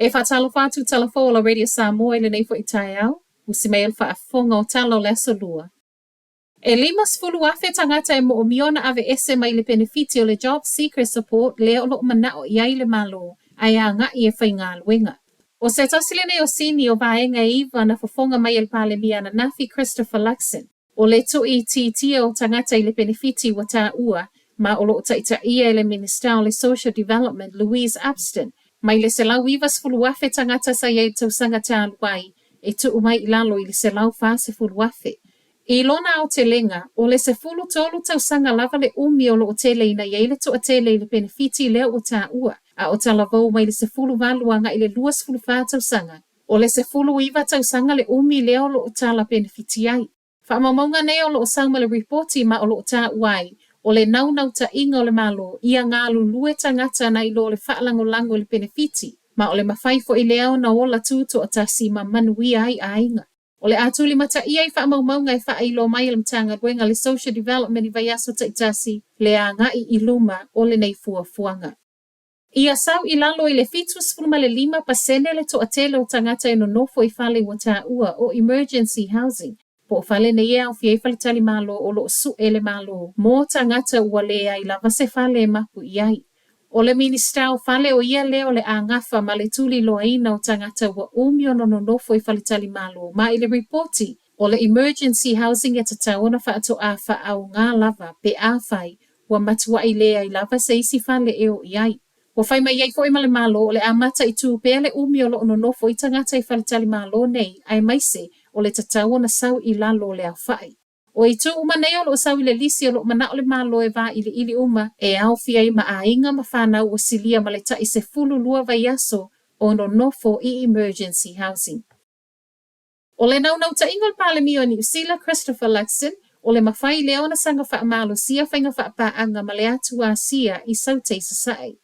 E faatalofa atu tala fou o la Radio Samoa i lenei foi taeao, usi mai le faafofoga o tala o le Aso Lua. E 50,000 tagata e moomia ona aveese mai le penefiti o le Job Seeker Support lea o loo manao i ai le Malo ae agai e faigaluega. O se tasi lenei o sini o vaega e 9 na fofoga mai e le Palemia ananafi Christopher Luxon. O le tuuitiitia o tagata i le penefiti ua taua ma o loo taitaia e le Minisita o le Social Development Louise Upston mai le 190,000 tagata sa i ai i le tausaga talu ai e tuu mai i lalo i le 140,000. I lona aotelega, o le 13 tausaga lava le umi o loo teleina i ai le toatele i le penefiti lea ua taua, a o talavou mai le 18 agai i le 24 tausaga, o le 19 tausaga le umi lea o loo tala penefiti ai. Faamaumauga nei o loo sau ma le ripoti ma o loo taua ai, o le naunautaiga o le Malo ia galulue tagata nai lo le faalagolago i le penefiti, ma o le mafai foi lea ona ola tutoatasi ma manuia ai aiga. O le a tulimataia i faamaumauga e faailoa mai e le Matagaluega le Social Development i vaiaso taitasi le agai i luma o lenei fuafuaga. Ia sau i lalo i le 75% le toatele o tagata e nonofo i fale ua taua o emergency housing, po o fale nei e aofia ai faletalimalo o loo sue le Malo mo tagata ua leai lava se fale e mapu i ai. O le Minisita o Fale o ia lea o le a gafa ma le tuliloaina o tagata ua umi ona nonofo i faletalimalo ma i le ripoti o le emergency housing e tatau ona faatoa faaaoga lava pe afai ua matuai leai lava se isi fale e o i ai. Ua fai mai ai foi ma le Malo o le a mataitu pea le umi o loo nonofo ai tagata i faletalimalo nei aemaise o le tatau ona sau i lalo o le aofai. O itu uma nei o loo sau i le lisi o loo manao le Malo e vailiili uma e aofia ai ma aiga ma fanau ua silia ma le tai 12 vaiaso o nonofo i emergency housing. O le naunautaiga o le Palemia o Niu Sila Christopher Luxon, o le mafai lea ona saga faamalosia faiga faapaaga ma le atu Asia i Saute i Sasae.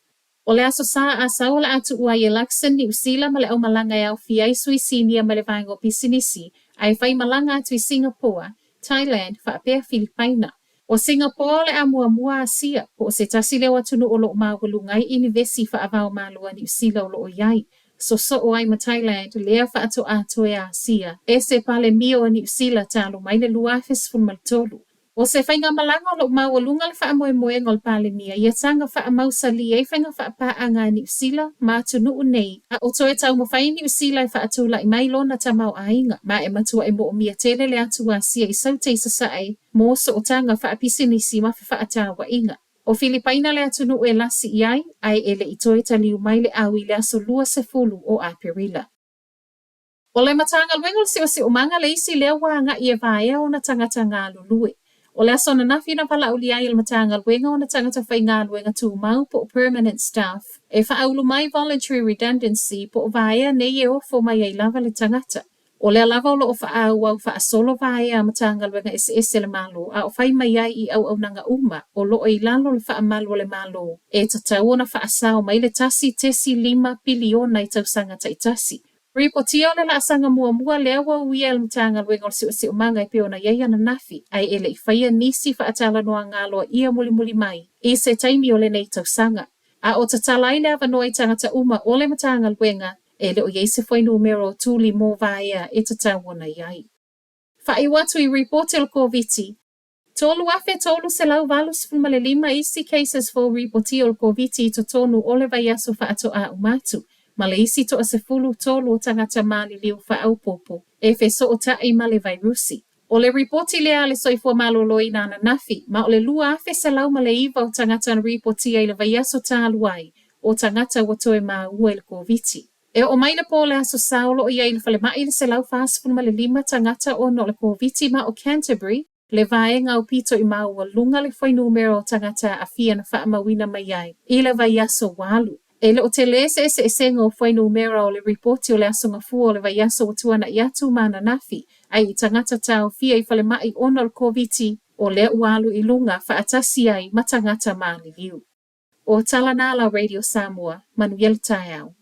O le Aso Sa Asau o le a tuua ai e Luxon Niu Sila ma le aumalaga e aofia ai sui sinia mai le vaega o pisinisi ae fai malaga atu i Singapoa, Thailand faapea Filipaina. O Singapoa o le a muamua Asia, po o se tasi lea o atunuu o loo maualuga ai inivesi faava-o-Malo a Niu Sila o loo i ai, sosoo ai ma Thailand lea faatoa toe Asia e se Palemia o Niu Sila talu mai le 2013. O se faigamalaga o loo maualuga le faamoemoega o le Palemia ia saga faamausalī ai faiga faapaaga a Niu Sila ma atunuu nei a o toe taumafai Niu Sila e faatulai mai lona tamaoaiga ma e matuai moomia tele le atu Asia i Saute i Sasae mo sootaga faapisinisi ma fefaatauaiga. O Filipaina le atunuu e lasi i ai ae e le i toe taliu mai le au i le aso 20 o Aperila. O le Matagaluega o le Siosiomaga le isi lea ua agai e vaea ona tagata galulue. O le aso ananafi na valaaulia ai e le Matagaluega ona tagata faigaluega tumau po o permanent staff e faaulu mai voluntary redundancy po o vaea nei e ofo mai ai lava le tagata. O lea lava o loo faaauau faasolo vaea a Matagaluega eseese a le Malo a o fai mai ai i auaunaga uma o loo i lalo o le faamalu o le Malo e tatau ona faasao mai le 1.5 piliona i tausaga taitasi. Ripotia o le laasaga muamua lea ua uia e le Matagaluega o le Siosiomaga e pei ona i ai ananafi, ae e le i faia nisi faatalanoaga aloaia mulimuli mai i se taimi o lenei tausaga. A o tatala ai le avanoa i tagata uma o le Matagaluega, e le o i ai se fuainumera o tuli mo vaea e tatau ona i ai. Faaiu atu i ripoti o le Koviti, 3,385 isi cases fou ripotia o le Koviti i totonu o le vaiaso faatoa uma atu, ma le isi 13 o tagata maliliu faaopoopo e fesootai ma le vairusi. O le ripoti lea a le Soifua Maloloina ananafi, ma o le 2,109 o tagata na ripotia i le vaiaso talu ai o tagata ua toe maua i le Koviti. E oo mai le po o le Aso Sa o loo i ai i le falemai le 145 tagata ona o le Koviti ma o Canterbury le vaega aupito i maualuga le fuainumera o tagata aafia na faamauina mai ai i le vaiaso ua alu. E le o tele se eseesega o fuainumera o le ripoti o le Aso Gafua o le vaiaso ua tuana'i atu ma ananafi, ae i tagata taofia i falemai ona o le Koviti, o lea ua alu i luga faatasi ai ma tagata maliliu. O tala na a la Radio Samoa, manuia le taeao.